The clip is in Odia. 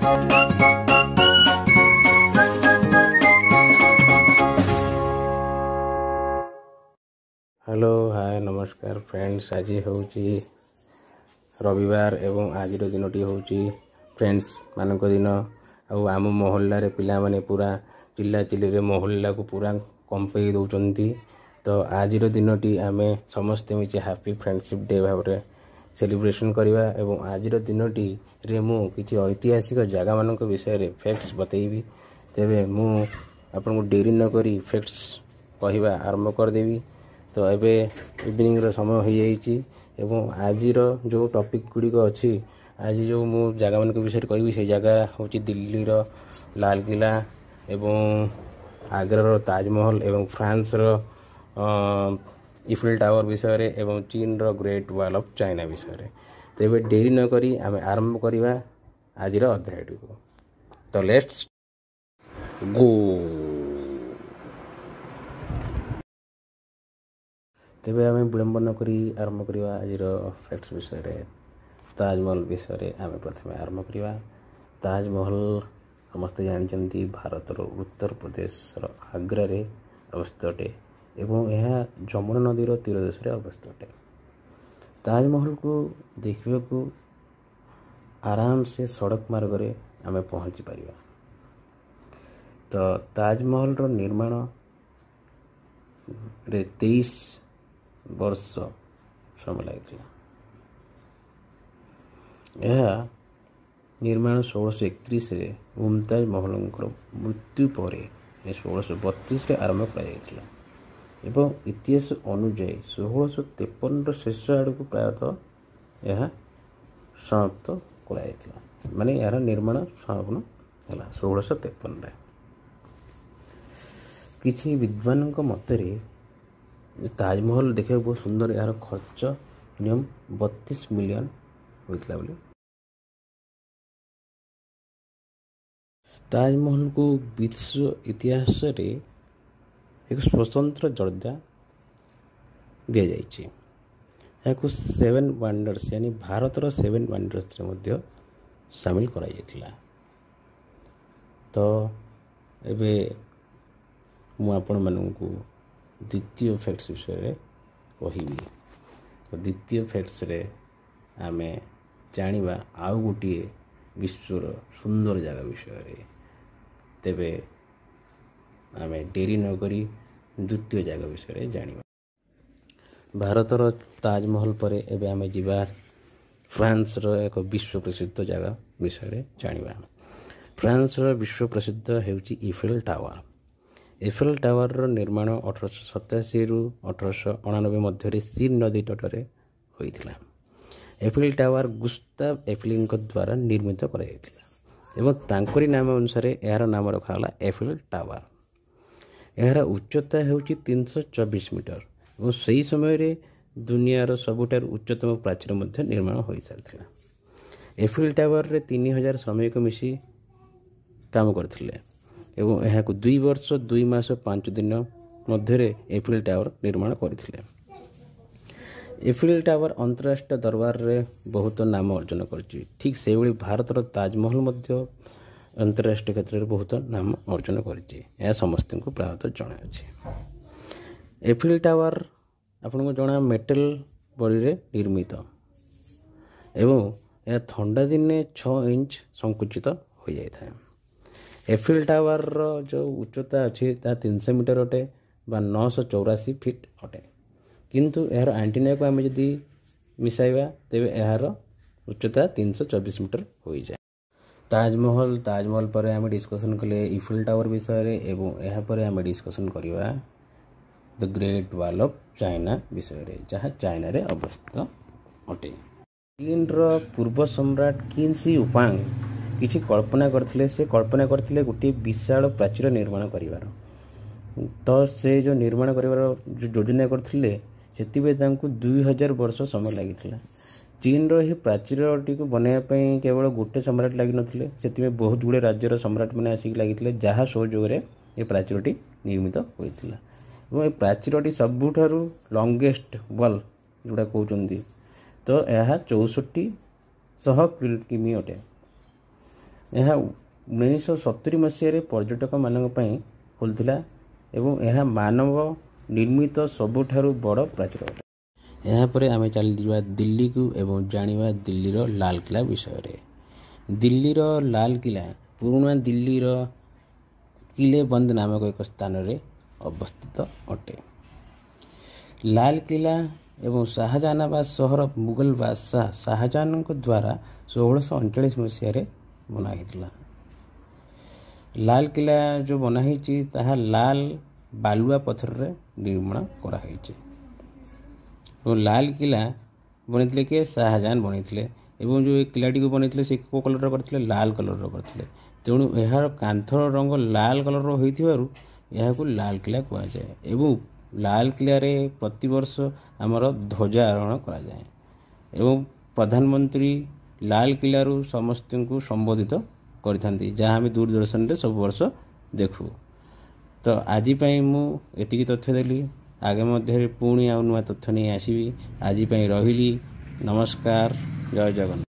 ହ୍ୟାଲୋ, ହାଏ, ନମସ୍କାର ଫ୍ରେଣ୍ଡସ୍। ଆଜି ହେଉଛି ରବିବାର ଏବଂ ଆଜିର ଦିନଟି ହେଉଛି ଫ୍ରେଣ୍ଡସ୍ ମାନଙ୍କ ଦିନ। ଆଉ ଆମ ମହଲ୍ଲାରେ ପିଲାମାନେ ପୁରା ଚିଲ୍ଲାଚିଲ୍ଲିରେ ମହଲ୍ଲାକୁ ପୁରା କମ୍ପେଇ ଦେଉଛନ୍ତି। ତ ଆଜିର ଦିନଟି ଆମେ ସମସ୍ତେ ମିଶି ହାପି ଫ୍ରେଣ୍ଡସିପ୍ ଡେ ଭାବରେ ସେଲିବ୍ରେସନ୍ କରିବା ଏବଂ ଆଜିର ଦିନଟିରେ ମୁଁ କିଛି ଐତିହାସିକ ଜାଗାମାନଙ୍କ ବିଷୟରେ ଫ୍ୟାକ୍ଟସ୍ ବତେଇବି। ତେବେ ମୁଁ ଆପଣଙ୍କୁ ଡେରି ନକରି ଫ୍ୟାକ୍ଟସ୍ କହିବା ଆରମ୍ଭ କରିଦେବି। ତ ଏବେ ଇଭିନିଂର ସମୟ ହୋଇଯାଇଛି ଏବଂ ଆଜିର ଯେଉଁ ଟପିକ୍ ଗୁଡ଼ିକ ଅଛି, ଆଜି ଯେଉଁ ମୁଁ ଜାଗାମାନଙ୍କ ବିଷୟରେ କହିବି, ସେ ଜାଗା ହେଉଛି ଦିଲ୍ଲୀର ଲାଲକିଲ୍ଲା ଏବଂ ଆଗ୍ରାର ତାଜମହଲ ଏବଂ ଫ୍ରାନ୍ସର ଇଫିଲ୍ ଟାୱାର ବିଷୟରେ ଏବଂ ଚୀନର ଗ୍ରେଟ୍ ୱାଲ୍ ଅଫ୍ ଚାଇନା ବିଷୟରେ। ତେବେ ଡେରି ନକରି ଆମେ ଆରମ୍ଭ କରିବା ଆଜିର ଅଧ୍ୟାୟଟିକୁ। ତ let's go. ତେବେ ଆମେ ବିଳମ୍ବ ନକରି ଆରମ୍ଭ କରିବା ଆଜିର ଫ୍ୟାକ୍ଟସ୍ ବିଷୟରେ। ତାଜମହଲ ବିଷୟରେ ଆମେ ପ୍ରଥମେ ଆରମ୍ଭ କରିବା। ତାଜମହଲ ସମସ୍ତେ ଜାଣିଛନ୍ତି ଭାରତର ଉତ୍ତରପ୍ରଦେଶର ଆଗ୍ରାରେ ଅବସ୍ଥିତ ଅଟେ ଏବଂ ଏହା ଯମୁନା ନଦୀର ତୀରଦେଶରେ ଅବସ୍ଥିତ ଅଟେ। ତାଜମହଲକୁ ଦେଖିବାକୁ ଆରାମସେ ସଡ଼କ ମାର୍ଗରେ ଆମେ ପହଞ୍ଚି ପାରିବା। ତ ତାଜମହଲର ନିର୍ମାଣରେ 23 ବର୍ଷ ସମୟ ଲାଗିଥିଲା। ଏହା ନିର୍ମାଣ 1631ରେ ମୁମତାଜ ମହଲଙ୍କର ମୃତ୍ୟୁ ପରେ 1632ରେ ଆରମ୍ଭ କରାଯାଇଥିଲା ଏବଂ ଇତିହାସ ଅନୁଯାୟୀ 1653ର ଶେଷ ଆଡ଼କୁ ପ୍ରାୟତଃ ଏହା ସମାପ୍ତ କରାଯାଇଥିଲା, ମାନେ ଏହାର ନିର୍ମାଣ ସମାପନ ହେଲା 1653ରେ। କିଛି ବିଦ୍ୱାନଙ୍କ ମତରେ ତାଜମହଲ ଦେଖିବାକୁ ବହୁତ ସୁନ୍ଦର, ଏହାର ଖର୍ଚ୍ଚ ମିନିମମ୍ 32 ମିଲିୟନ ହୋଇଥିଲା ବୋଲି। ତାଜମହଲକୁ ବିଶ୍ୱ ଇତିହାସରେ ଏକ ସ୍ୱତନ୍ତ୍ର ଦର୍ଜା ଦିଆଯାଇଛି। ଏହାକୁ ସେଭେନ୍ ୱାଣ୍ଡର୍ସ, ୟାନି ଭାରତର ସେଭେନ୍ ୱାଣ୍ଡର୍ସରେ ମଧ୍ୟ ସାମିଲ କରାଯାଇଥିଲା। ତ ଏବେ ମୁଁ ଆପଣମାନଙ୍କୁ ଦ୍ୱିତୀୟ ଫ୍ୟାକ୍ଟସ୍ ବିଷୟରେ କହିବି। ତ ଦ୍ୱିତୀୟ ଫ୍ୟାକ୍ଟସରେ ଆମେ ଜାଣିବା ଆଉ ଗୋଟିଏ ବିଶ୍ୱର ସୁନ୍ଦର ଜାଗା ବିଷୟରେ। ତେବେ ଆମେ ଡେରି ନକରି ଦ୍ୱିତୀୟ ଜାଗା ବିଷୟରେ ଜାଣିବା। ଭାରତର ତାଜମହଲ ପରେ ଏବେ ଆମେ ଯିବା ଫ୍ରାନ୍ସର ଏକ ବିଶ୍ୱ ପ୍ରସିଦ୍ଧ ଜାଗା ବିଷୟରେ ଜାଣିବା। ଫ୍ରାନ୍ସର ବିଶ୍ୱ ପ୍ରସିଦ୍ଧ ହେଉଛି ଇଫେଲ୍ ଟାୱାର। ଏଫେଲ୍ ଟାୱାରର ନିର୍ମାଣ 1887ରୁ 1889 ମଧ୍ୟରେ ସିନ୍ ନଦୀ ତଟରେ ହୋଇଥିଲା। ଏଫିଲ୍ ଟାୱାର ଗୁସ୍ତାଭ ଏଫିଲିଙ୍କ ଦ୍ୱାରା ନିର୍ମିତ କରାଯାଇଥିଲା ଏବଂ ତାଙ୍କରି ନାମ ଅନୁସାରେ ଏହାର ନାମ ରଖାଗଲା ଏଫିଲ୍ ଟାୱାର। ଏହାର ଉଚ୍ଚତା ହେଉଛି 324 ମିଟର ଏବଂ ସେହି ସମୟରେ ଦୁନିଆର ସବୁଠାରୁ ଉଚ୍ଚତମ ପ୍ରାଚୀର ମଧ୍ୟ ନିର୍ମାଣ ହୋଇସାରିଥିଲା। ଏଫିଲ୍ ଟାୱାରରେ 3000 ଶ୍ରମିକ ମିଶି କାମ କରିଥିଲେ ଏବଂ ଏହାକୁ 2 ବର୍ଷ 2 ମାସ 5 ଦିନ ମଧ୍ୟରେ ଏଫିଲ୍ ଟାୱାର ନିର୍ମାଣ କରିଥିଲେ। ଏଫିଲ୍ ଟାୱାର ଅନ୍ତରାଷ୍ଟ୍ରୀୟ ଦରବାରରେ ବହୁତ ନାମ ଅର୍ଜନ କରିଛି। ଠିକ୍ ସେହିଭଳି ଭାରତର ତାଜମହଲ ମଧ୍ୟ ଅନ୍ତରାଷ୍ଟ୍ରୀୟ କ୍ଷେତ୍ରରେ ବହୁତ ନାମ ଅର୍ଜନ କରିଛି। ଏହା ସମସ୍ତଙ୍କୁ ପ୍ରାୟତଃ ଜଣାଅଛି। ଏଫିଲ୍ ଟାୱାର ଆପଣଙ୍କୁ ଜଣା ମେଟାଲ ବଡ଼ିରେ ନିର୍ମିତ ଏବଂ ଏହା ଥଣ୍ଡା ଦିନେ 6 ଇଞ୍ଚ ସଂକୁଚିତ ହୋଇଯାଇଥାଏ। ଏଫିଲ୍ ଟାୱାରର ଯେଉଁ ଉଚ୍ଚତା ଅଛି ତାହା 300 ମିଟର ଅଟେ ବା 984 ଫିଟ୍ ଅଟେ, କିନ୍ତୁ ଏହାର ଆଣ୍ଟିନାକୁ ଆମେ ଯଦି ମିଶାଇବା ତେବେ ଏହାର ଉଚ୍ଚତା 324 ମିଟର ହୋଇଯାଏ। ତାଜମହଲ ପରେ ଆମେ ଡିସ୍କସନ୍ କଲେ ଇଫିଲ୍ ଟାୱାର ବିଷୟରେ ଏବଂ ଏହାପରେ ଆମେ ଡିସ୍କସନ୍ କରିବା the great wall of China ବିଷୟରେ, ଯାହା ଚାଇନାରେ ଅବସ୍ଥିତ ଅଟେ। ଚୀନର ପୂର୍ବ ସମ୍ରାଟ କିନ୍ ସି ହୁଆଙ୍ଗ କିଛି କଳ୍ପନା କରିଥିଲେ। ସେ କଳ୍ପନା କରିଥିଲେ ଗୋଟିଏ ବିଶାଳ ପ୍ରାଚୀର ନିର୍ମାଣ କରିବାର। ତ ସେ ଯେଉଁ ନିର୍ମାଣ କରିବାର ଯେଉଁ ଯୋଜନା କରିଥିଲେ ସେଥିପାଇଁ ତାଙ୍କୁ 2000 ବର୍ଷ ସମୟ ଲାଗିଥିଲା। ଚୀନର ଏହି ପ୍ରାଚୀରଟିକୁ ବନାଇବା ପାଇଁ କେବଳ ଗୋଟେ ସମ୍ରାଟ ଲାଗିନଥିଲେ, ସେଥିପାଇଁ ବହୁତ ଗୁଡ଼ିଏ ରାଜ୍ୟର ସମ୍ରାଟମାନେ ଆସିକି ଲାଗିଥିଲେ, ଯାହା ସହଯୋଗରେ ଏ ପ୍ରାଚୀରଟି ନିର୍ମିତ ହୋଇଥିଲା। ଏବଂ ଏ ପ୍ରାଚୀରଟି ସବୁଠାରୁ ଲଙ୍ଗେଷ୍ଟ ୱାଲ୍ ଯେଉଁଟା କହୁଛନ୍ତି, ତ ଏହା 6400 କିମି ଅଟେ। ଏହା 1970 ମସିହାରେ ପର୍ଯ୍ୟଟକମାନଙ୍କ ପାଇଁ ଖୋଲିଥିଲା ଏବଂ ଏହା ମାନବ ନିର୍ମିତ ସବୁଠାରୁ ବଡ଼ ପ୍ରାଚୀର ଅଟେ। ଏହାପରେ ଆମେ ଚାଲିଯିବା ଦିଲ୍ଲୀକୁ ଏବଂ ଜାଣିବା ଦିଲ୍ଲୀର ଲାଲକିଲ୍ଲା ବିଷୟରେ। ଦିଲ୍ଲୀର ଲାଲକିଲ୍ଲା ପୁରୁଣା ଦିଲ୍ଲୀର କିଲେବନ୍ଦ ନାମକ ଏକ ସ୍ଥାନରେ ଅବସ୍ଥିତ ଅଟେ। ଲାଲକିଲ୍ଲା ଏବଂ ଶାହଜାହାନାବାଦ ସହର ମୁଗଲ ବାଦଶାହ ଶାହଜାହାନଙ୍କ ଦ୍ୱାରା 1639 ମସିହାରେ ବନା ହେଇଥିଲା। ଲାଲକିଲ୍ଲା ଯେଉଁ ବନା ହେଇଛି ତାହା ଲାଲ ବାଲୁଆ ପଥରରେ ନିର୍ମାଣ କରାହେଇଛି ଏବଂ ଲାଲକିଲ୍ଲା ବନେଇଥିଲେ କିଏ? ଶାହଜାହାନ ବନେଇଥିଲେ। ଏବଂ ଯେଉଁ ଏ କିଲ୍ଲାଟିକୁ ବନେଇଥିଲେ ସେ କେଉଁ କଲର୍ର କରିଥିଲେ? ଲାଲ କଲର୍ର କରିଥିଲେ। ତେଣୁ ଏହାର କାନ୍ଥର ରଙ୍ଗ ଲାଲ କଲର୍ର ହୋଇଥିବାରୁ ଏହାକୁ ଲାଲକିଲ୍ଲା କୁହାଯାଏ। ଏବଂ ଲାଲକିଲ୍ଲାରେ ପ୍ରତିବର୍ଷ ଆମର ଧ୍ୱଜା ଆରୋହଣ କରାଯାଏ ଏବଂ ପ୍ରଧାନମନ୍ତ୍ରୀ ଲାଲକିଲ୍ଲାରୁ ସମସ୍ତଙ୍କୁ ସମ୍ବୋଧିତ କରିଥାନ୍ତି, ଯାହା ଆମେ ଦୂରଦର୍ଶନରେ ସବୁ ବର୍ଷ ଦେଖୁ। ତ ଆଜି ପାଇଁ ମୁଁ ଏତିକି ତଥ୍ୟ ଦେଲି। ଆଗେ ମଧ୍ୟରେ ପୁଣି ଆଉ ନୂଆ ତଥ୍ୟ ନେଇ ଆସିବି। ଆଜି ପାଇଁ ରହିଲି, ନମସ୍କାର, ଜୟ ଜଗନ୍ନାଥ।